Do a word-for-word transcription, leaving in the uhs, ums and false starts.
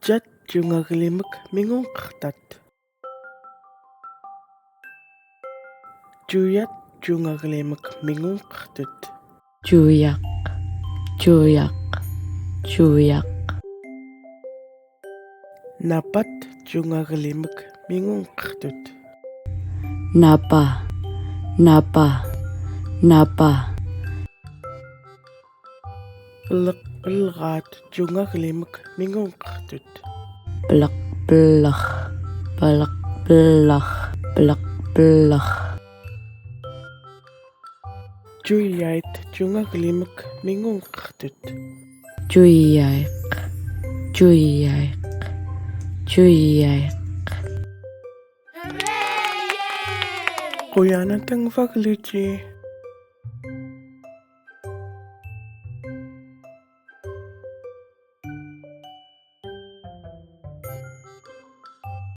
Jat juñak limek miñuñ ktat. Juyat juñak limek miñuñ ktat. Juyak, juyak, juyak. Napat juñak limek miñuñ ktat. Napa, napa, napa. Plek, plekat juñak limek miñuñ ktat. Plek, plek, plek, plek, plek, plek. Juyait juñak limek miñuñ ktat. Juyaik, juyaik, juyaik. Kuyan ntịñ ufak luti.